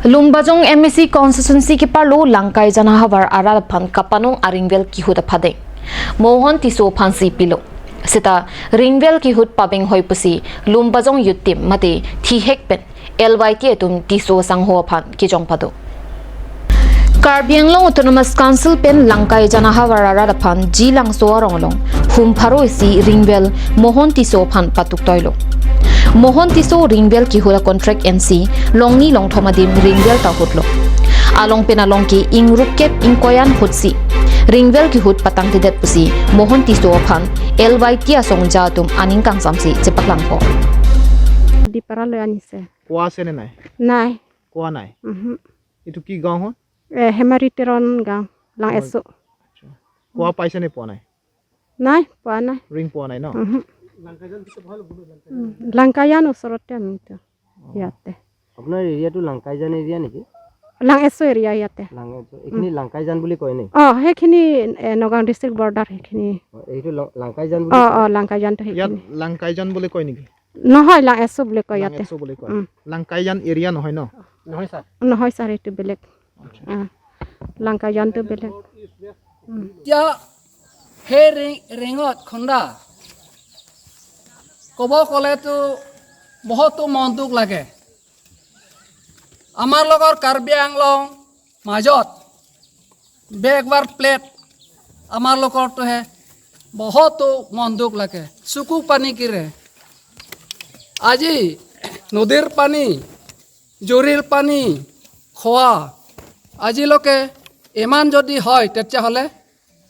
Lumbajong MAC constituency ki parlo Langkai jana hawar aral phan kapanong aringvel ki huda phade. Mohan Tiso phansi pilo. Sita ringvel ki hut pabeng hoi pusi Lumbajong youth team mate thi hek pen LYT atum Tiso sangho phan ki jong phado. Karbi Anglong Autonomous Council pen Langkai jana hawar aral phan ji lang so ronglong hum pharo si ringvel Mohan Tiso phan patuk toilo. Mohan Tiso ringvel ki hula contract NC longni longthomadim ringvel ta hutlo. Along pen along ki ingrup kep ingkoyan hutsi. Ringvel ki hut patang tidet pusi Mohan Tiso phan LYT asong jatum aning kang samsi chepaklang po. নদীৰ পৰা লৈ আনিছে। কোৱা আছেনে নাই? নাই। কোৱা নাই? উহু। এইটো কি গাঁও হয়? এ হেমাৰী তেৰণ গাঁও, লাং এছো। কোৱা পাইছেনে পোৱা নাই? নাই, পোৱা নাই। ৰিং পোৱা নাই ন? উহু। লাংকায়ান ওচৰতে আমিতো ইয়াতে। আপোনাৰ এৰিয়াটো লাংকাইজান এৰিয়া নেকি? লাং এছো এৰিয়া ইয়াতে। এইখিনি লাংকাইজান বুলি কয় নে? অঁ, সেইখিনি নগাঁও ডিষ্ট্ৰিক্ট বৰ্ডাৰ সেইখিনি। অ, এইটো লাংকাইজান বুলি? অঁ, লাংকাইজানটো ইয়াত সেইখিনি। লাংকাইজান বুলি কয় নেকি? নহয়, লাং এছো বুলি কয় ইয়াতে। লাংএছো বুলি কয়। লাংকাইজান এৰিয়া নহয় ন? নহয় ছাৰ। নহয় ছাৰ, এইটো বেলেগ। অঁ, লাংকাইজানটো বেলেগ। এতিয়া সেই ৰিঙত খুন্দা ক'ব গ'লেতো বহুতো মন দুখ লাগে। আমাৰ লগৰ কাৰ্বি আংলং মাজত বেকৱাৰ্ড প্লেট আমাৰ লগৰটোহে বহুতো মন দুখ লাগে, চকু পানী কিৰে। আজি নদীৰ পানী, জুৰিৰ পানী খোৱা আজিলৈকে ইমান যদি হয়, তেতিয়াহ'লে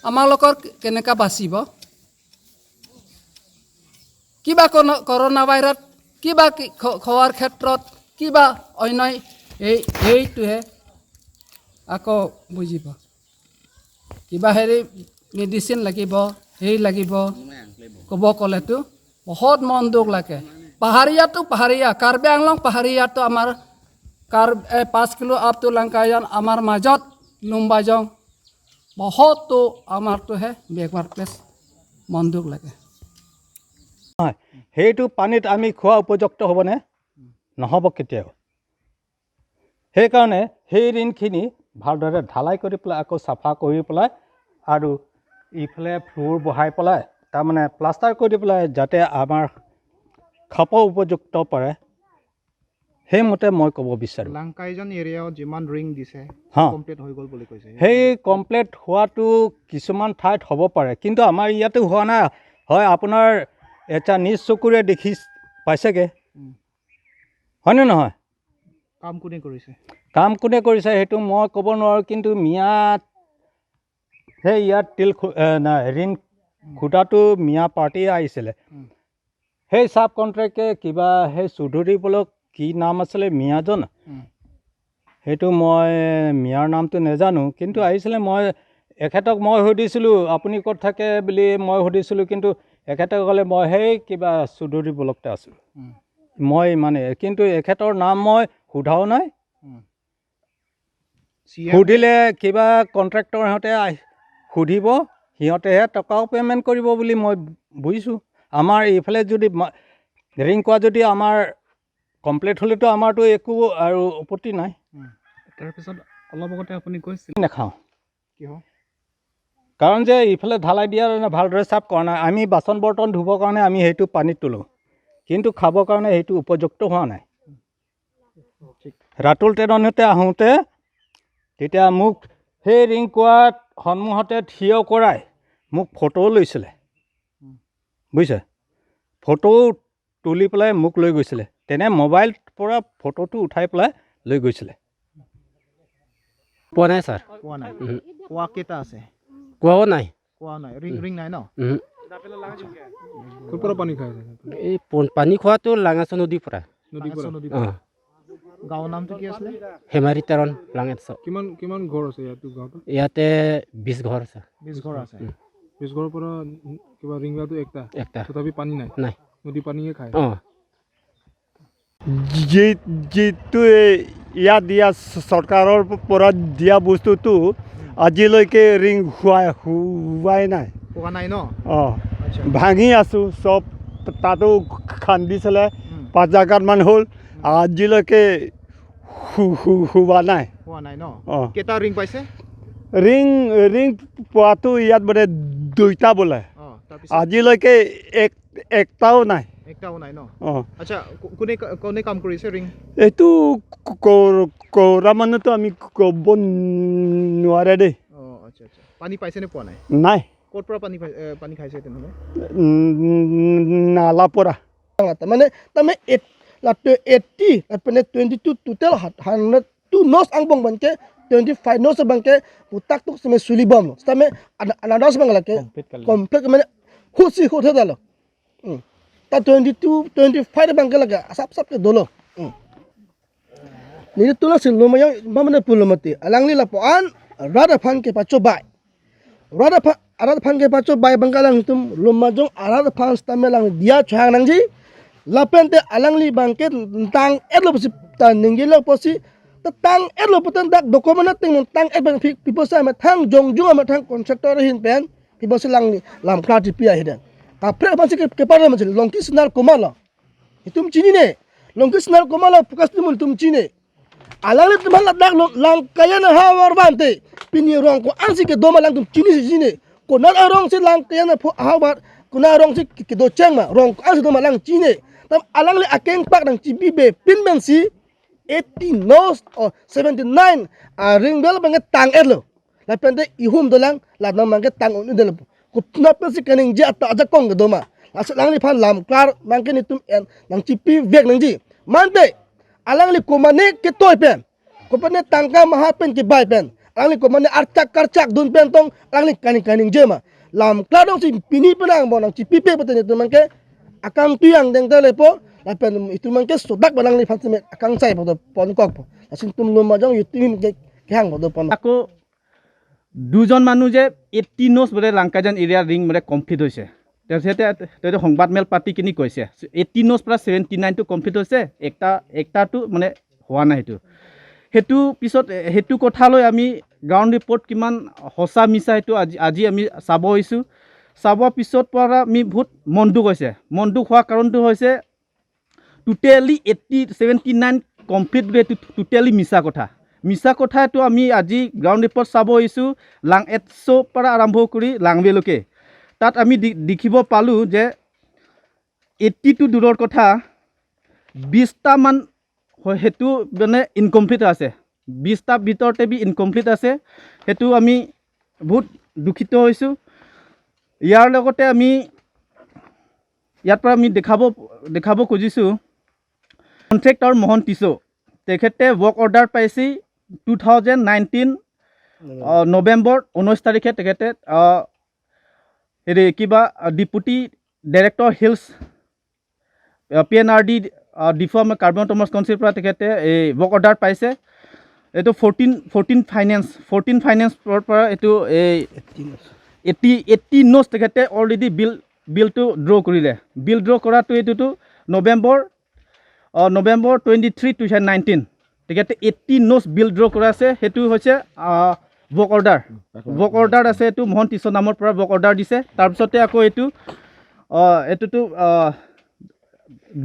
আমালোকৰ কেনেকুৱা বাচিব? কিবা কৰোণা ভাইৰাছ কিবা খোৱাৰ ক্ষেত্ৰত কিবা অন্য এইটোহে আকৌ বুজিব, কিবা হেৰি মেডিচিন লাগিব, হেৰি লাগিব। ক'ব ক'লেতো বহুত মন দুখ লাগে। পাহাৰীয়াটো পাহাৰীয়া কাৰ্বি আংলং পাহাৰীয়াটো আমাৰ কাৰ 5 কিলো আপ টু লাংকায়ান আমাৰ মাজত লুম্বাজং বহুতো আমাৰটোহে বেকৱাৰ্ড প্লেচ, মন দুখ লাগে। সেইটো পানীত আমি খোৱা উপযুক্ত হ'বনে? নহ'ব কেতিয়াও। সেইকাৰণে সেই ৰিংখিনি ভালদৰে ঢালাই কৰি পেলাই, আকৌ চাফা কৰি পেলাই আৰু ইফালে ফ্ল'ৰ বহাই পেলাই, তাৰমানে প্লাষ্টাৰ কৰি পেলাই, যাতে আমাৰ খাব উপযুক্ত পাৰে, সেইমতে মই ক'ব বিচাৰোঁ। লাংকাইজান এৰিয়াত যিমান ৰিং দিছে কমপ্লিট হৈ গ'ল বুলি কৈছে। সেই কমপ্লিট হোৱাটো কিছুমান ঠাইত হ'ব পাৰে, কিন্তু আমাৰ ইয়াতো হোৱা নাই। হয়, আপোনাৰ এতিয়া নিজ চকুৰে দেখি পাইছেগৈ, হয়নে নহয়? কাম কোনে কৰিছে? কাম কোনে কৰিছে সেইটো মই ক'ব নোৱাৰোঁ, কিন্তু মিয়াত সেই ইয়াত তিল নাই, ৰিং খুটাটো মিয়া পাৰ্টি আহিছিলে। সেই চাব কণ্ট্ৰেক্টে কিবা সেই চৌধুৰী বোলক কি নাম আছিলে মিয়াজন, সেইটো মই মিয়াৰ নামটো নাজানো, কিন্তু আহিছিলে। মই এখেতক মই সুধিছিলোঁ, আপুনি ক'ত থাকে বুলি মই সুধিছিলোঁ, কিন্তু এখেতে ক'লে মই সেই কিবা চৌধুৰী ব্লকতে আছোঁ। মই মানে কিন্তু এখেতৰ নাম মই সোধাও নাই। চি এম সুধিলে কিবা কণ্ট্ৰেক্টৰ সিহঁতে সুধিব, সিহঁতেহে টকাও পে'মেণ্ট কৰিব বুলি মই বুজিছোঁ। আমাৰ এইফালে যদি ৰিং কোৱা যদি আমাৰ কমপ্লিট হ'লেতো আমাৰতো একো আৰু আপত্তি নাই। তাৰপিছত অলপ আগতে আপুনি কৈছিল নাখাওঁ। কিয়? কাৰণ যে ইফালে ঢালাই দিয়া ভালদৰে চাফ কৰা নাই। আমি বাচন বৰ্তন ধুবৰ কাৰণে আমি সেইটো পানীত তোলোঁ, কিন্তু খাবৰ কাৰণে সেইটো উপযুক্ত হোৱা নাই। ৰাতুল টেৰণহঁতে আহোঁতে তেতিয়া মোক সেই ৰিং কুঁৱাত সন্মুখতে থিয় কৰাই মোক ফটোও লৈছিলে, বুজিছে? ফটো তুলি পেলাই মোক লৈ গৈছিলে। তেনে মোবাইল পৰা ফটোটো উঠাই পেলাই লৈ গৈছিলে। পোৱা নাই ছাৰ। কোৱা নাই? কোৱা কেইটা আছে? কোৱাও নাই। কোৱা নাই, ৰিং নাই ন? উহু। ক'ৰ পৰা পানী খাই আছে? এই পানী খোৱাটো লাঙাচ নদীৰ পৰা। নদীৰ পৰা? নদী। অঁ। গাঁৱৰ নামটো কি আছিলে? হেমাৰী তেৰণ লাঙেচ। কিমান কিমান ঘৰ আছে ইয়াত গাঁৱত? ইয়াতে 20 ঘৰ আছে। 20 ঘৰ আছে। 20 ঘৰৰ পৰা কিবা ৰিংটো একটা? একটা। তথাপি পানী নাই? নাই। নদী পানীয়ে খায়? অঁ। যিটো ইয়াত দিয়া চৰকাৰৰ পৰা দিয়া বস্তুটো আজিলৈকে ৰিং হোৱাই নাই। পোৱা নাই ন? অঁ। আচ্ছা। ভাঙি আছোঁ চব, তাতো খান্দিছিলে 5 জেগাতমান হ'ল, আজিলৈকে হোৱা নাই। হোৱা নাই ন? অঁ। কেইটা ৰিং পাইছে? ৰিং পোৱাটো ইয়াত মানে দুইটা বোলে। অঁ, তাৰপিছত? আজিলৈকে একটাও নাই। একটাও নাই ন? অঁ। আচ্ছা, কোনে কোনে কাম কৰিছে ৰিং? এইটো কৰা মানুহটো আমি ক'ব নোৱাৰে দেই। অঁ, আচ্ছা আচ্ছা, পানী পাইছেনে পোৱা নাই? নাই। ক'ৰ পৰা পানী খাইছে তেনেহ'লে? নালা পৰা। মানে তাৰমানে 80 মানে 22 total 102 nos ang bong banke 25 nos banke utak tuk seme suli bom tame anadas bang lake complete মানে husi hothe dalo ta 22 25 banke lage sap sap ke dolo ni tula sil lo mayang mamane pulomati alangli la poan rada phan ke pacho bai rada phan arada phan ke pacho bai bangkalang tum lomajong arada phan stame lang dia chhang nangji lapente alangli bangke tang etlo posi ta ningilo posi ta tang etlo poten dak document ting tang et bang people sa ma thang jong jong ma thang contractor hin pen people sa lang lam kla ti pia hiden ka pre ma ke pare ma longki sinar komala itum chini ne longki sinar komala pukas tum tum chini alangli tum la dak lang kayana hawar bante pini rong ko ansi ke doma lang tum chini chini ko nan rong si lang kayana pho hawar kuna rong si ke do cheng ma rong ko ansi doma lang chini tam alangli akeng pak nang chibi be pin men si 80 nos or 79 a ringbel bange tang erlo la pende ihum dolang la nang mange tang onu del ko na pe si kaning ja ta ja kong doma la lang ni phan lam klar mangke ni tum en nang chipi vek nang ji mante alangli komane ke toy pen ko pane tangka maha pen ki bai pen alangli komane archak karchak dun pen tong alangli kaning kaning jema lam klar dong si pini penang bo nang chipi pe patene tum mangke akang tuyang deng tele po la pen itu mangke sodak balang li phan seme akang sai po pon kok po asin tum lo majong yutim ke hang po pon। আকৌ দুজন মানুহ যে 80 nose বোলে লাংকাজান area ring মানে complete হৈছে, তেখেতে সংবাদমেল পাতি কিনি কৈছে 80 নোজ পৰা 79টো কমপ্লিট হৈছে, একটাটো মানে হোৱা নাই। সেইটো পিছত সেইটো কথালৈ আমি গ্ৰাউণ্ড ৰিপৰ্ট কিমান সঁচা মিছা সেইটো আজি আমি চাব হৈছোঁ। চাব পিছত পৰা আমি বহুত মন দুখ হৈছে। মন দুখ হোৱাৰ কাৰণটো হৈছে টোটেলি 79 কমপ্লিট বুলি এইটো টোটেলি মিছা কথা। মিছা কথাটো আমি আজি গ্ৰাউণ্ড ৰিপৰ্ট চাব আহিছোঁ লাং এটছৰ পৰা আৰম্ভ কৰি লাংৱেলৈকে। তাত আমি দেখিব পালোঁ যে 80টো দূৰৰ কথা 20টামান সেইটো মানে ইনকমপ্লিট আছে, 20টাৰ ভিতৰতে বি ইনকমপ্লিট আছে। সেইটো আমি বহুত দুখিত হৈছোঁ। ইয়াৰ লগতে আমি ইয়াৰ পৰা আমি দেখাব খুজিছোঁ কণ্ট্ৰেক্টৰ মোহন টিছো তেখেতে ৱৰ্ক অৰ্ডাৰ পাইছে 2019 নৱেম্বৰ 19 তাৰিখে। তেখেতে হেৰি কিবা deputy director hills PNRD Diphu Karbi Autonomous কাউন্সিলৰ পৰা তেখেতে এই ৱৰ্ক অৰ্ডাৰ পাইছে। এইটো ফৰ্টিন ফাইনেন্সৰ পৰা এইটো এই 80 নোজ তেখেতে অলৰেডি বিলটো ড্ৰ' কৰিলে। বিল ড্ৰ' কৰাটো এইটোতো নৱেম্বৰ 23 2019 তেখেতে 80 নোজ বিল ড্ৰ' কৰা আছে। সেইটো হৈছে ৱৰ্ক অৰ্ডাৰ। ৱৰ্ক অৰ্ডাৰ আছে এইটো মোহন টিছ নামৰ পৰা ৱৰ্ক অৰ্ডাৰ দিছে। তাৰপিছতে আকৌ এইটোতো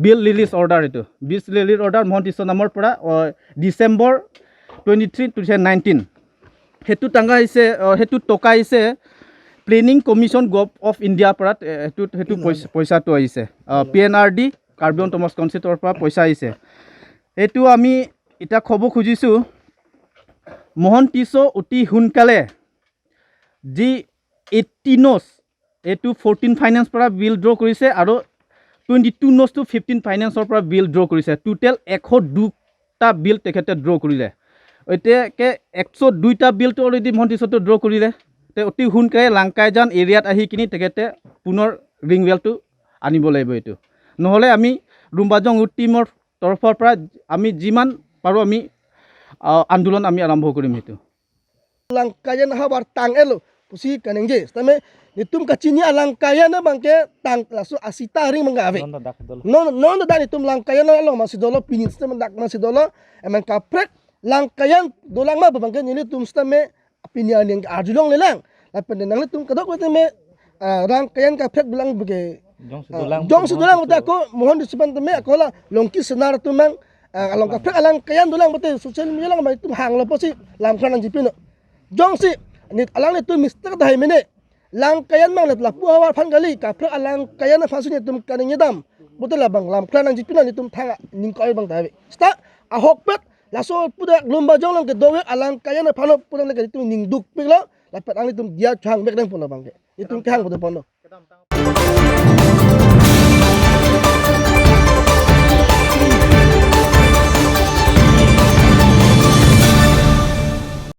বিল ৰিলিজ অৰ্ডাৰ, এইটো বিল ৰিলিজ অৰ্ডাৰ মোহন টিছ নামৰ পৰা ডিচেম্বৰ 23 2019 সেইটো টাঙা আহিছে। সেইটো টকা আহিছে প্লেনিং কমিশ্যন গভ অফ ইণ্ডিয়াৰ পৰা। সেইটো পইচাটো আহিছে PNRD Karbi autonomous কাউন্সিলৰ পৰা পইচা আহিছে। এইটো আমি এতিয়া ক'ব খুজিছোঁ মোহন টিছ অতি সোনকালে যি 80 নোজ এইটো 14 ফাইনেন্সৰ পৰা বিল ড্ৰ' কৰিছে আৰু 22 নোজটো 15 ফাইনেন্সৰ পৰা বিল ড্ৰ' কৰিছে। টোটেল 102টা বিল তেখেতে ড্ৰ' কৰিলে। এতিয়াকে 102টা বিলটো অলৰেডি মোহন টিছটো ড্ৰ' কৰিলে। অতি সোনকালে লাংকাইজান এৰিয়াত আহি কিনি তেখেতে পুনৰ ৰিং ৱেলটো আনিব লাগিব। এইটো নহ'লে আমি ৰুম্বাজং উড টীমৰ তৰফৰ পৰা আমি যিমান পাৰোঁ আমি আন্দোলন আমি আৰম্ভ কৰিম। সেইটো Langkayan habar tang elo pusi kanengje tame nitum kachini langkayan na bangke tang lasu asita ring mangga ave no no da nitum langkayan lo masidolo pinin stame dak masidolo eman kaprek langkayan dolang ma bangke nili tum stame pinian yang arjulong lelang la pendenang tum kadok tame rangkayan kaprek bilang bege jong sudulang uta ko mohon disipan tame akola longki senar tumang Along ka alang kayan dolang bote social media lang mai tum hang lo posi lam khran ang jipino jong si nit alang ni tum mistake dai mene lang kayan mang let lapu hawar phan gali ka phra alang kayan na phasu ni tum kaning yedam bote la bang lam khran ang jipino ni tum thanga ning koi bang dai sta ahok pet laso pudak lumba jong lang ke dowe alang kayan na phano pudak le tum ning duk pik lo la pet ang ni tum dia chang bek dang pono bang ke ni tum khang bote pono.